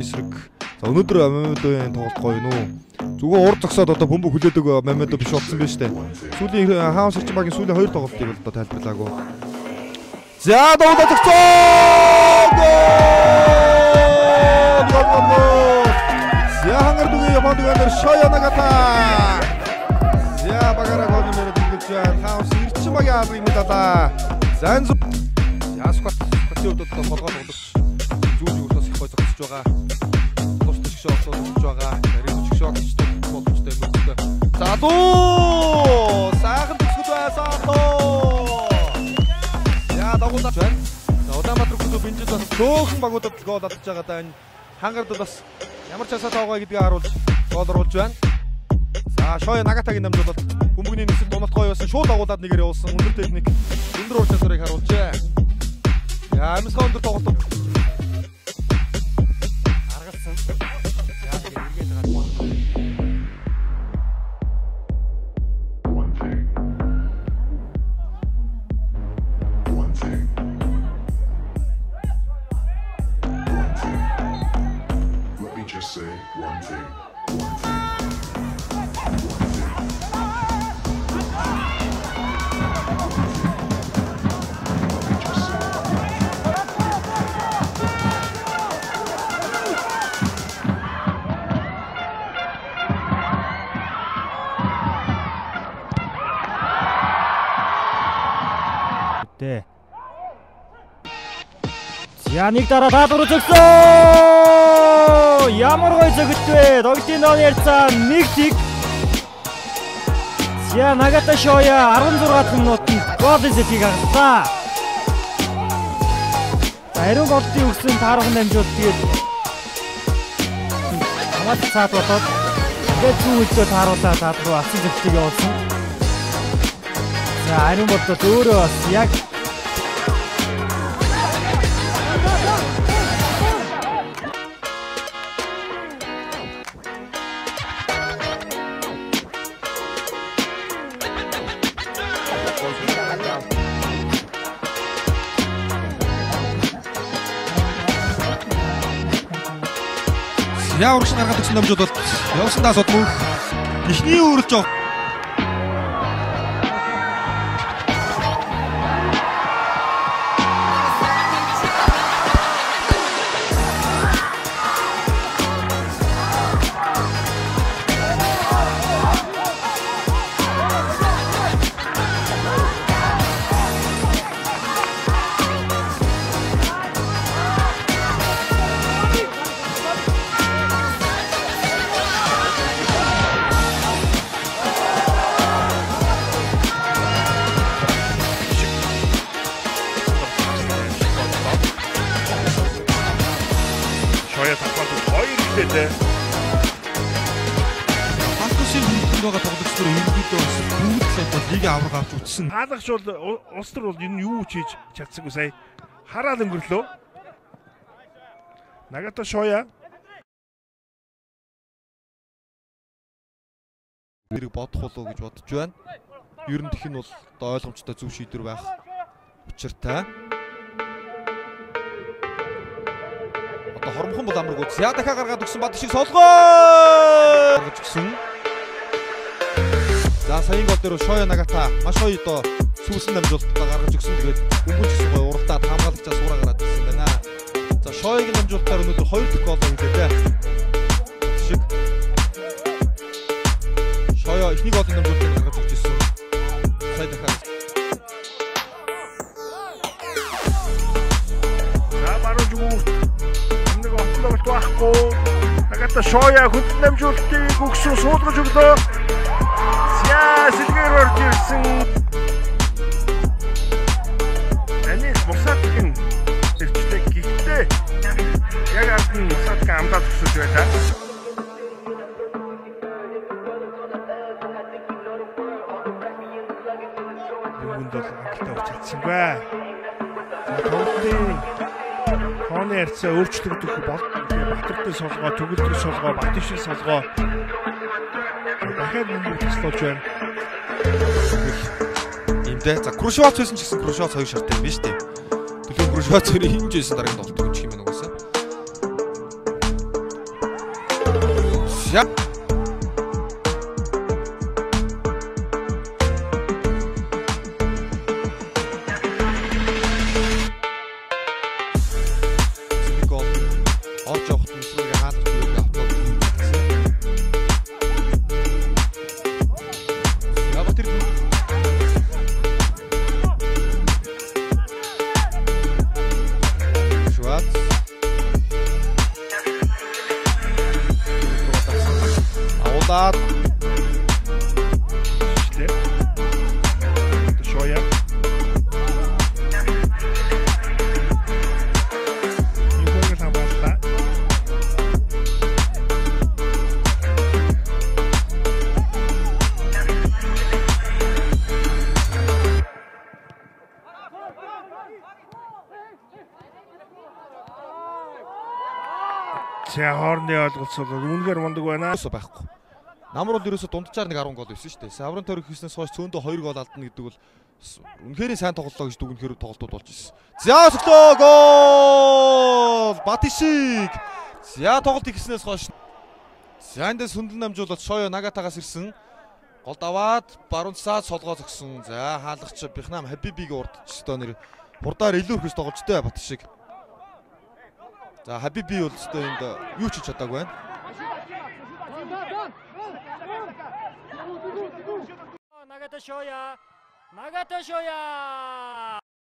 Эсрэг. За өнөөдөр Мамедовын тоглолт гоё нүү. Зүгээр урд зогсоод одоо бөмбөг хүлээдэг Мамедов биш болсон байж тээ. Сүүлийн Хаан Сэрчин багийн сүүлийн хоёр тоглолтыг бол одоо тайлбарлаагүй. За дуулаад зогсоо! Гол! Гол гол! За хангар дүгийн Японд гэнэр Шоя Нагата. За багаараа гол нэмэрэ тэглэж байна. Хаан Сэрчин багийн албыг мэдалаа. За За скват скватын хувьд одоо толгой тоглогч зүүн зүгээс их гой зогсож байгаа. Тулч шигшээ олж байгаа. Нарийн шигшээ олж боломжтой мөрөдөө. За дуу! Сайхан төгсгөл байсан. За дагуулж байна. За Улаанбаатар клуб энэ жил бас цөөхөн багуудад гол алдаж байгаа даа. Энэ хангардад бас ямар ч асаатаа байгаа гэдгийг харуулж гол оруулж байна. За Шоя Нагатагийн дамжуулалт бөмбөгний нисэлт уналт гоё байсан. Шууд дагуулад нэгээр явуулсан. Өндөр техник, өндөр ур чадварыг харуулжээ. За амьсгаа өндөр тоглолт. Аргалсан. За тэгээд эргээд байгаа. One thing. One thing. One thing. Let me just say one thing. One thing. One thing. One thing. Let me just say one thing. Тэ. За нэг дараа та дөрөв зөгсөө. Ямар гоё зөгөлт вэ? Тоглолтын нооны ярилцаа 1-1. За Нагата Шоя 16 дахь минутанд гол зэтгийг харлаа. За ариун голдын өгсөн таархан дамжуулт тэгээд хамаат цаад болоод тэгээд зүүн хөлдөө тааруулаа цаад руу алсан зэгтийг явуулсан. За ариун болдод өөрөө бас яг За урагш гаргаад өгсөн дамжуулалт явсан даас мөнх эхний үрэлж байгаа. Шоя татвар хоёр ихтэй. Фалкосын хөлбөмбөг байгаа тоглогч нар ерөнхийдөө бас бүгд л одоо лигийн авраг авч үтсэн. Хаалгач бол улс төр бол энэ юу ч хийж чадсангүй сая. Хараал өнгөрлөө. Нагата Шоя зэрэг бодох болов уу гэж бодож байна. Ер нь тэх нь бол одоо ойлгомжтой зөв шийдвэр байх учиртай. Одоо хормхон бол амаргүй. За дахиад гаргаад өгсөн Бат шиг солгоо гаргаж өгсөн. За саяын гол дээр Шоя Нагата маш гоё одоо сүүсэн дамжуулалт одоо гаргаж өгсөн. Тэгээд бөмбөг ч гэсэн гоё уралдаад хамгаалагчаа сураа гараад ирсэн байна. За Шоягийн дамжуулалтаар өнөөдөр 2 дахь гол хийлээ. Шиг Шоя эхний голын дамжуулалтыг гаргаж өгч ирсэн. Сая дахиад За баруун зүгүүрт нэг отлогт байхгүй. Нагата Шоя хөлт дамжуулалтыг өгсөн суулгаж өглөө. За сэлгээр орж ирсэн. Даниэл Мусатгийн ирчлээ. Гэхдээ яг ард нь Мусатгийн амдаа зогсож байлаа. Бөмбөнд бол хангалттай авч чадсангүй. За тоглолтын тооны харьцаа өөрчлөгдөх бол Батэрдээ солгоо, Төгөлдөр солгоо, Батшин солгоо. Дахиад бөмбөг таслуулж байна. Ийм дээ. За Крушвац байсан ч гэсэн Крушвац хоёр шартай юм биш үү? Төлөв Крушвац хоёр хинж байсан дараагийн тоглолт өгч юм байна угаасаа. За гол орж явахт нь эсрээг хаалгач үеийг автод гэсэн. Яг тэр Швац агуулаад Ишлээ. Шоя. Юугаар хамгааллаа. За хоорны ойлголцол бол үнэхээр мундаг байна. Ерөөсөө байхгүй. Намар бол ерөөсөө дунджаар нэг 10 гол байсан шүү дээ. Саврын тойрог хийснээс хойш цөөндөө 2 гол алдна гэдэг бол үнэхээр сайн тоглолоо гэж дүгнэхээр тоглолтууд болж ирсэн. За өсөлтөө гол! Батишиг. За тоглолт хийснээс хойш за эндээс хөндлөн намжуулаад Шоё Нагатагаас ирсэн. Гол даваад баруун цаад солгоо зогсон. За хаалгач Бихнам Хабибиг урдч өстөө нэр хурдаар илүү ихэс тоглолцтой Батишиг. За Хабиби бол өстөө энд юу ч хийж чадаагүй байна. Нагата Шоя. Нагата Шоя.